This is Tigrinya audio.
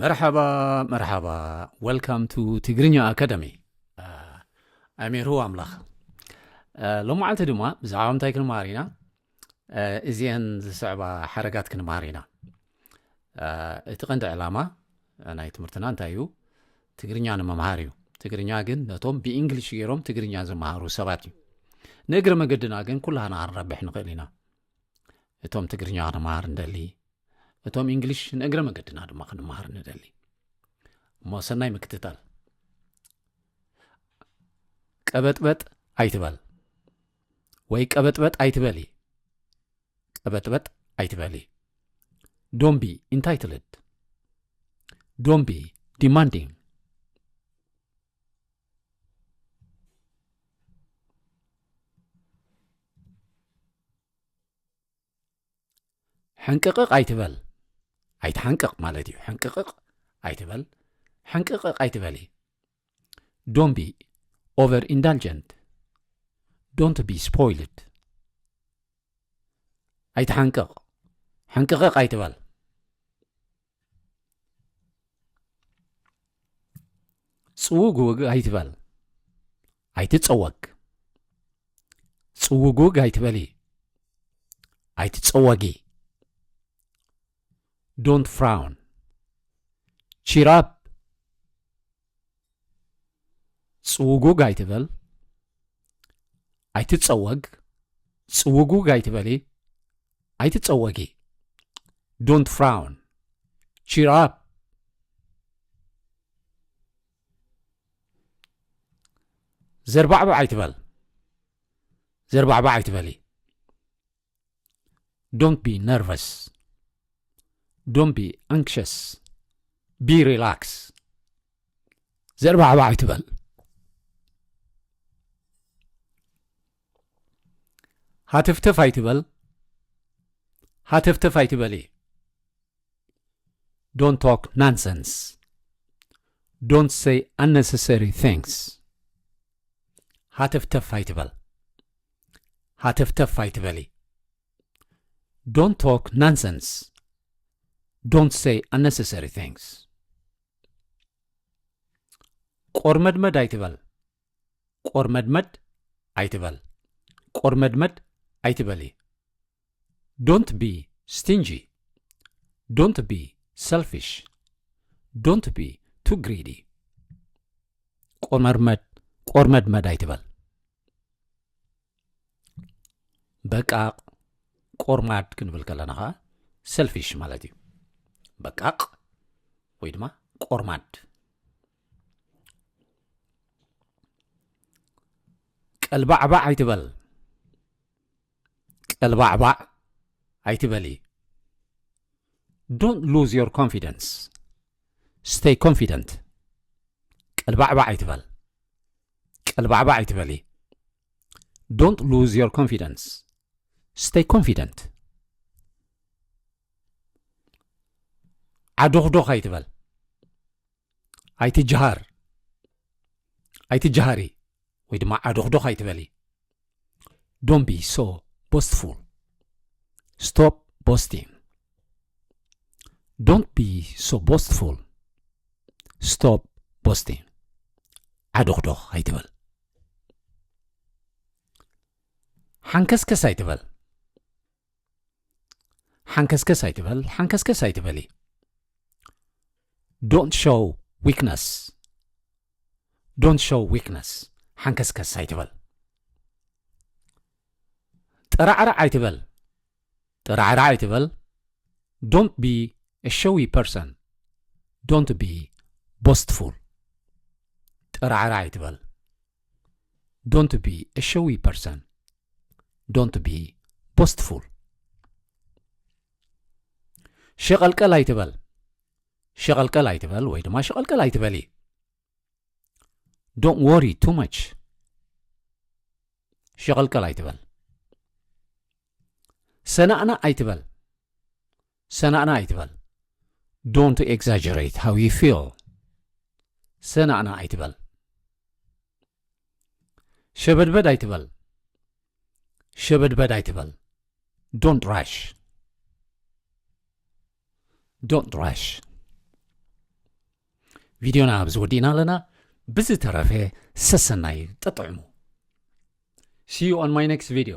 መርሓባ መርሓባ። Welcome to ትግርኛ ኣካዳሚ። ኣሚሩ ኣምላኽ። ሎማዓልቲ ድማ ብዛዕባ ምንታይ ክንመሃር ኢና? እዚአን ዝስዕባ ሓረጋት ክንመሃር ኢና። እቲ ቀንዲ ዕላማ ናይ ትምህርትና እንታይ እዩ? ትግርኛ ንምምሃር እዩ። ትግርኛ ግን ነቶም ብእንግሊሽ ገይሮም ትግርኛ ዝመሃሩ ሰባት እዩ። ንእግረ መገድና ግን ኩላህና ክንረብሕ ንኽእል ኢና። እቶም ትግርኛ ክንመሃር እንደሊ፣ እቶም እንግሊሽ ንእግረ መገድና ድማ ክንመሃር ንደሊ። እሞ ሰናይ ምክትታል። ቀበጥበጥ ኣይትበል ወይ ቀበጥበጥ ኣይትበሊ። ቀበጥበጥ ኣይትበሊ። Don't be entitled. Don't be demanding. ሕንቅቕቕ ኣይትበል። ኣይትሓንቅቕ ማለት እዩ። ሕንቅቕቕ ኣይትበል። ሕንቅቕቕ ኣይትበሊ። Don't be over indulgent. Don't be spoiled. ኣይትሓንቅቕ። ሕንቅቕቕ ኣይትበል። ጽውግውግ ኣይትበል። ኣይትጸወግ። ጽውግውግ ኣይትበሊ። ኣይትጸወጊ። Don't frown. Cheer up. ጽውጉግ ኣይትበል። ኣይትጸወግ። ጽውጉግ ኣይትበሊ። ኣይትጸወጊ። Don't frown. Cheer up. ዘርባዕባዕ ኣይትበል። ዘርባዕባዕ ኣይትበሊ። Don't be nervous. Don't be anxious. Be relaxed. ዘርባዕባዕ ኣይትበል። ሃተፍተፍ ኣይትበል። ሃተፍተፍ ኣይትበሊ። Don't talk nonsense. Don't say unnecessary things. ሃተፍተፍ ኣይትበል። ሃተፍተፍ ኣይትበሊ። Don't talk nonsense. Don't say unnecessary things. ቆርመድመድ ኣይትበል። ቆርመድመድ ኣይትበል። ቆርመድመድ ኣይትበሊ። Don't be stingy. Don't be selfish. Don't be too greedy. ቆርመድመድ ቆርመድመድ ኣይትበል። በቃቕ፣ ቆርማድ ክንብል ከለና ኸዓ ሰልፊሽ ማለት እዩ። በቃቕ ወይ ድማ ቆርማድ። ቀልባዕባዕ ኣይትበል። ቀልባዕባዕ ኣይትበሊ። Don't lose your confidence. Stay confident. ቀልባዕባዕ ኣይትበል። ቀልባዕባዕ ኣይትበሊ። Don't lose your confidence. Stay confident. ዓዶኽዶኽ ኣይትበል። ኣይትጀሃር። ኣይትጀሃሪ ወይ ድማ ዓዶኽዶኽ ኣይትበሊ። Don't be so boastful. Stop boasting. Don't be so boastful. Stop boasting. ዓዶኽዶኽ ኣይትበል። ሓንከስከስ ኣይትበል። ሓንከስከስ ኣይትበል። ሓንከስከስ ኣይትበሊ። Don't show weakness. Don't show weakness. ሓንከስከስ ኣይትበል። ጠራዕራዕ ኣይትበል። ጠራዕራዕ ኣይትበል። Don't be a showy person. Don't be boastful. ጠራዕራዕ ኣይትበል። Don't be a showy person. Don't be boastful. ሸቐልቀል ኣይትበል። ሸቐልቀል ኣይትበል ወይ ድማ ሸቐልቀል ኣይትበሊ። Don't worry too much. ሸቐልቀል ኣይትበል። ሰናእናእ ኣይትበል። ሰናእናእ ኣይትበል። Don't exaggerate how you feel. ሰናእናእ ኣይትበል። ሸበድበድ ኣይትበል። ሸበድበድ ኣይትበል። Don't rush. Don't rush. ቪድዮና ኣብዚ ወዲእና ኣለና። ብዝተረፈ ሰሰናይ ጠጥዕሙ። See you on my next video.